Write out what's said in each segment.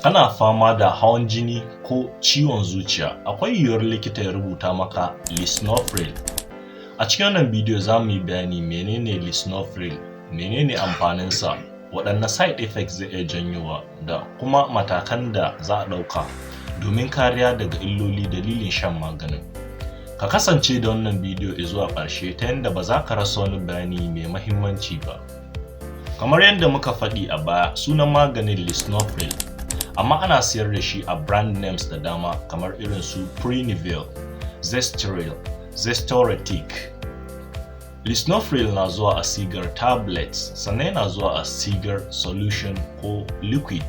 Kana fama da hawan jini ko ciwon zuciya, akwai yiwuwar likita ya rubuta maka lisinopril. A cikin wannan bidiyo za mu yi bayani menene lisinopril, menene amfaninsa, waɗanne side effects zai iya janyowa, da kuma matakan da za a ɗauka domin kariya daga illoli dalilin shan maganin. Ka kasance da wannan bidiyo zuwa ƙarshe ta yadda ba za ka rasa wani bayani mai mahimmanci ba. Kamar yadda muka faɗi a baya, sunan maganin lisinopril, amma ana siyar da shi a brand names da dama kamar irin su Prinivil, Zestril, Zestoretic. Lisinopril na zuwa a sigar tablets, sannan yana zuwa a sigar solution ko liquid.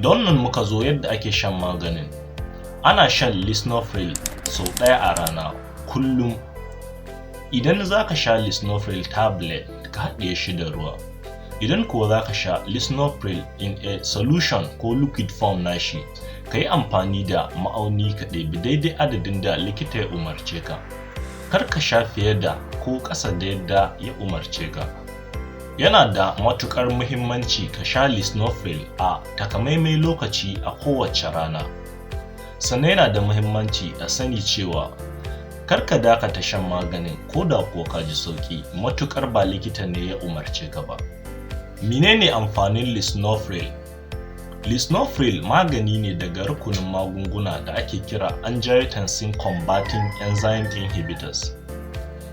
Da wannan muka zo yadda ake shan maganin. Ana shan lisinopril sau ɗaya a rana kullum. Idan za ka sha lisinopril tablet, ka haɗiye shi da ruwa. Idan kuwa za ka sha lisinopril in a solution ko liquid form nashi, ka yi amfani da ma'auni ka ɗebi daidai adadin da likita ya umarce ka. Kar ka sha fiye da ko ƙasa da yadda ya umarce ka. Yana da matuƙar muhimmanci ka sha lisinopril a takamaimai lokaci a kowace rana. Sannan yana da muhimmanci a sani cewa kar ka dakata shan maganin ko da kuwa ka ji sauƙi, matuƙar ba likita ne ya umarce ka ba. Menene amfanin lisinopril? Lisinopril magani ne daga rukunin magunguna da ake kira angiotensin converting enzyme inhibitors.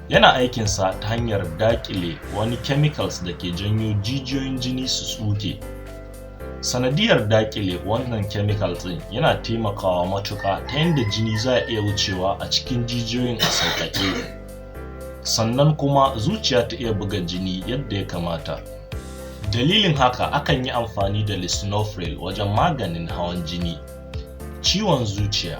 Yana aikinsa ta hanyar daƙile wani chemicals da ke janyo jijiyoyin jini su tsuke. Sanadiyar daƙile wannan chemicals ɗin yana taimakawa matuƙa ta yadda jini za a iya wucewa a cikin jijiyoyin a sauƙaƙe. Sannan kuma zuciya ta iya buga jini yadda ya kamata. Dalilin haka akan yi amfani da lisinopril wajen maganin hawan jini, ciwon zuciya.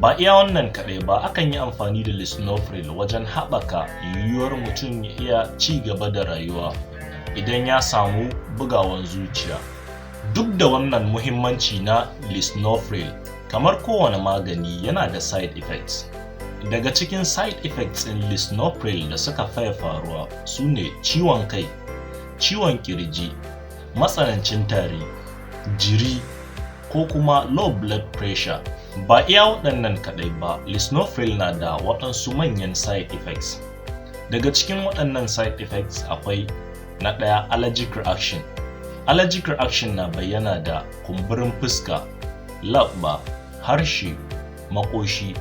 Ba iya wannan kaɗai ba, akan yi amfani da lisinopril wajen haɓaka yiwuwar mutum ya iya ci gaba da rayuwa idan ya samu bugawan zuciya. Duk da wannan muhimmanci na lisinopril, kamar kowane magani yana da side effects. Daga cikin side effects ɗin lisinopril da suka faye faruwa su ne ciwon kai, ciwon kirji, matsanancin tari, jiri, ko kuma low blood pressure. Ba iya waɗannan kaɗai ba, lisinopril na da waɗansu manyan side effects. Daga cikin waɗannan side effects akwai na ɗaya, allergic reaction. Allergic reaction na bayyana da kumburin fuska, leɓɓa, harshe, maƙoshi,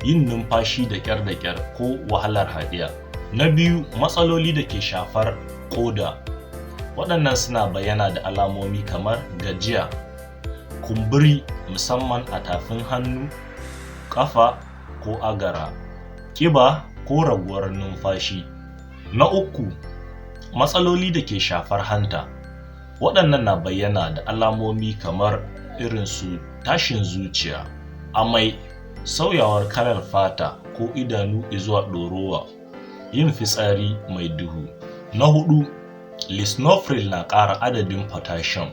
yin numfashi da ƙyar da ƙyar ko wahalar haɗiya. Na biyu, matsaloli da ke shafar ƙoda. Waɗannan suna bayyana da alamomi kamar gajiya, kumburi musamman a tafin hannu, ƙafa ko agara, ƙiba ko raguwar numfashi. Na uku, matsaloli da ke shafar hanta. Waɗannan na bayyana da alamomi kamar irin su tashin zuciya, amai, sauyawar kalar fata ko idanu izuwa ɗorawa, yin fitsari mai duhu. Na huɗu, lisinopril na ƙara adadin potassium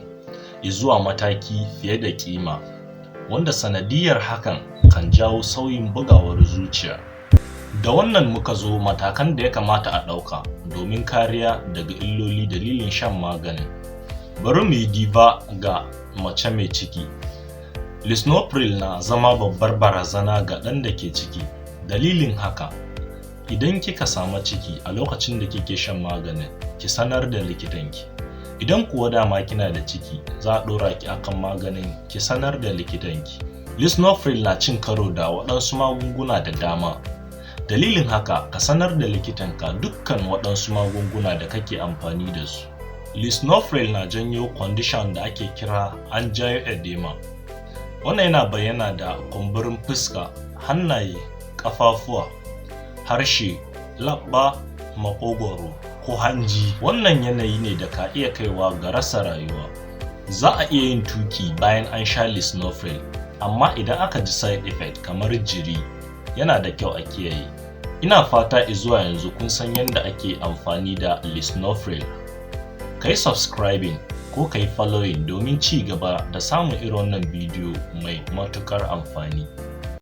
izuwa mataki fiye da ƙima, wanda sanadiyar hakan kan jawo sauyin bugawar zuciya. Da wannan muka zo matakan da ya kamata a ɗauka domin kariya daga illoli dalilin shan maganin. Bari mu yi diba ga mace mai ciki. Lisinopril na zama babbar barazana ga ɗan da ke ciki. Dalilin haka, idan kika samu ciki a lokacin da kike shan maganin, ki sanar da likitanki. Idan kuwa dama kina da ciki za a ɗora ki akan maganin, ki sanar da likitanki. Lisinopril na cin karo da waɗansu magunguna da dama. Dalilin haka, ka sanar da likitanka dukkan waɗansu magunguna da kake amfani da su. Lisinopril na janyo condition da ake kira angioedema. Wannan yana bayyana da kumburin fuska, hannaye, ƙafafuwa, harshe, leɓɓa, maƙogwaro ko hanji. Wannan yanayi ne da ka iya kaiwa ga rasa rayuwa. Za a iya yin tuki bayan an sha lisinopril, amma idan aka ji side effect kamar jiri, yana da kyau a kiyaye. Ina fata izuwa yanzu kun san yadda ake amfani da lisinopril. Ka yi subscribing ko ka yi following domin ci gaba da samun irin wannan bidiyo mai matuƙar amfani.